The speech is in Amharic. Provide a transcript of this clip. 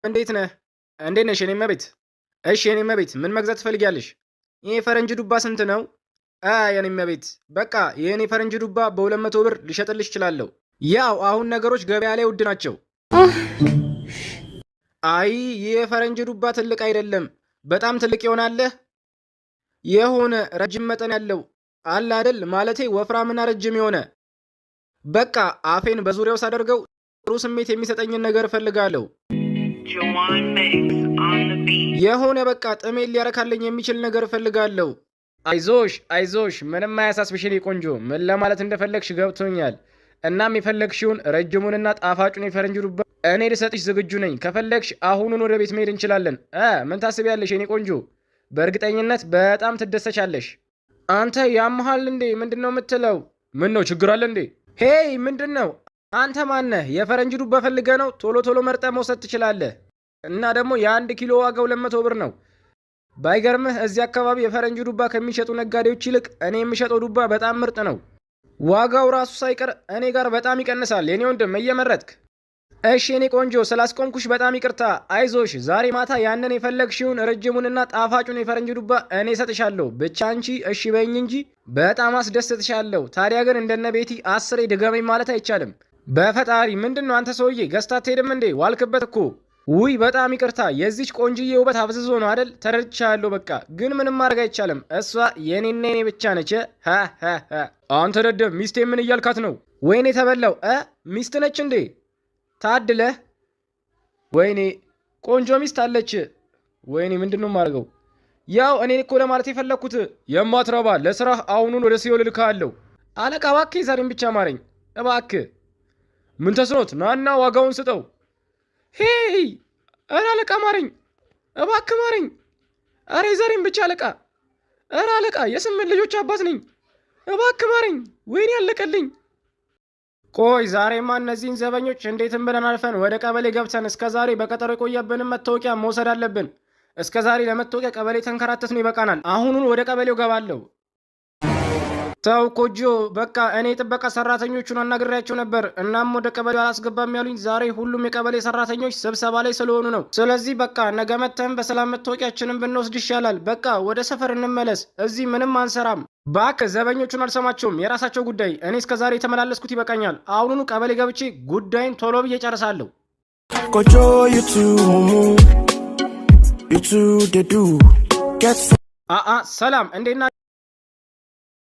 እንዴት ነህ? እንዴት ነሽ የኔ እመቤት? እሺ የኔ እመቤት፣ ምን መግዛት ትፈልጊያለሽ? ይሄ ፈረንጅ ዱባ ስንት ነው? አ የኔ እመቤት፣ በቃ ይህን የፈረንጅ ዱባ በ200 ብር ልሸጥልሽ እችላለሁ። ያው አሁን ነገሮች ገበያ ላይ ውድ ናቸው። አይ፣ ይህ የፈረንጅ ዱባ ትልቅ አይደለም። በጣም ትልቅ ይሆናለህ። የሆነ ረጅም መጠን ያለው አለ አይደል? ማለቴ ወፍራምና ረጅም የሆነ፣ በቃ አፌን በዙሪያው ሳደርገው ጥሩ ስሜት የሚሰጠኝን ነገር እፈልጋለሁ። Jawan Banks on the beat. የሆነ በቃ ጥሜን ሊያረካልኝ የሚችል ነገር እፈልጋለሁ። አይዞሽ አይዞሽ፣ ምንም አያሳስብሽ የኔ ቆንጆ። ምን ለማለት እንደፈለግሽ ገብቶኛል። እናም የፈለግሽውን ረጅሙንና ጣፋጩን የፈረንጅ ዱባ እኔ ልሰጥሽ ዝግጁ ነኝ። ከፈለግሽ አሁኑን ወደ ቤት መሄድ እንችላለን። ምን ታስቢያለሽ የኔ ቆንጆ? በእርግጠኝነት በጣም ትደሰቻለሽ። አንተ ያምሃል እንዴ? ምንድን ነው የምትለው? ምን ነው፣ ችግር አለ እንዴ? Hey፣ ምንድን ነው? አንተ ማነህ? የፈረንጅ ዱባ ፈልገህ ነው? ቶሎ ቶሎ መርጠህ መውሰድ ትችላለህ። እና ደግሞ የ1 ኪሎ ዋጋ 200 ብር ነው። ባይገርምህ እዚህ አካባቢ የፈረንጅ ዱባ ከሚሸጡ ነጋዴዎች ይልቅ እኔ የምሸጠው ዱባ በጣም ምርጥ ነው። ዋጋው ራሱ ሳይቀር እኔ ጋር በጣም ይቀንሳል። የኔ ወንድም፣ እየመረጥክ። እሺ የኔ ቆንጆ፣ ስላስቆምኩሽ በጣም ይቅርታ። አይዞሽ፣ ዛሬ ማታ ያንን የፈለግሽውን ረጅሙንና ጣፋጩን የፈረንጅ ዱባ እኔ እሰጥሻለሁ። ብቻ አንቺ እሺ በይኝ እንጂ በጣም አስደስትሻለሁ። ታዲያ ግን እንደነ ቤቲ አስሬ ድገመኝ ማለት አይቻልም። በፈጣሪ፣ ምንድን ነው አንተ ሰውዬ፣ ገዝታ አትሄድም እንዴ? ዋልክበት እኮ። ውይ፣ በጣም ይቅርታ። የዚች ቆንጅዬ ውበት አፍዝዞ ነው አደል? ተረድቻለሁ። በቃ ግን ምንም ማድረግ አይቻልም። እሷ የኔና የኔ ብቻ ነች። አንተ ደደብ፣ ሚስቴ ምን እያልካት ነው? ወይኔ ተበላው። ሚስት ነች እንዴ? ታድለህ። ወይኔ፣ ቆንጆ ሚስት አለች። ወይኔ፣ ምንድን ነው የማደርገው? ያው እኔ እኮ ለማለት የፈለግኩት፣ የማትረባ፣ ለስራህ አሁኑን ወደ ሲኦል እልክሃለሁ። አለቃ፣ እባክህ ዛሬን ብቻ ማረኝ እባክህ። ምን ተስኖት? ናና ዋጋውን ስጠው። Hey፣ ኧረ አለቃ ማረኝ እባክህ ማረኝ። ኧረ ዛሬን ብቻ አለቃ። ኧረ አለቃ፣ የስምንት ልጆች አባት ነኝ። እባክህ ማረኝ። ወይኔ ያለቀልኝ። ቆይ፣ ዛሬማ እነዚህን ዘበኞች እንዴትም ብለን አልፈን ወደ ቀበሌ ገብተን እስከ ዛሬ በቀጠሮ የቆየብንን መታወቂያ መውሰድ አለብን። እስከ ዛሬ ለመታወቂያ ቀበሌ ተንከራተት ነው፣ ይበቃናል። አሁኑን ወደ ቀበሌው ገባለሁ። ተው ኮጆ፣ በቃ እኔ የጥበቃ ሰራተኞቹን አናግሬያቸው ነበር። እናም ወደ ቀበሌው አላስገባም ያሉኝ ዛሬ ሁሉም የቀበሌ ሰራተኞች ስብሰባ ላይ ስለሆኑ ነው። ስለዚህ በቃ ነገ መተን በሰላም መታወቂያችንን ብንወስድ ይሻላል። በቃ ወደ ሰፈር እንመለስ። እዚህ ምንም አንሰራም። እባክህ፣ ዘበኞቹን አልሰማቸውም። የራሳቸው ጉዳይ። እኔ እስከ ዛሬ የተመላለስኩት ይበቃኛል። አሁኑኑ ቀበሌ ገብቼ ጉዳይን ቶሎ ብዬ ጨርሳለሁ። Kojo, you too, mumu. You too, they do. Get አአ፣ ሰላም፣ እንዴት ናችሁ?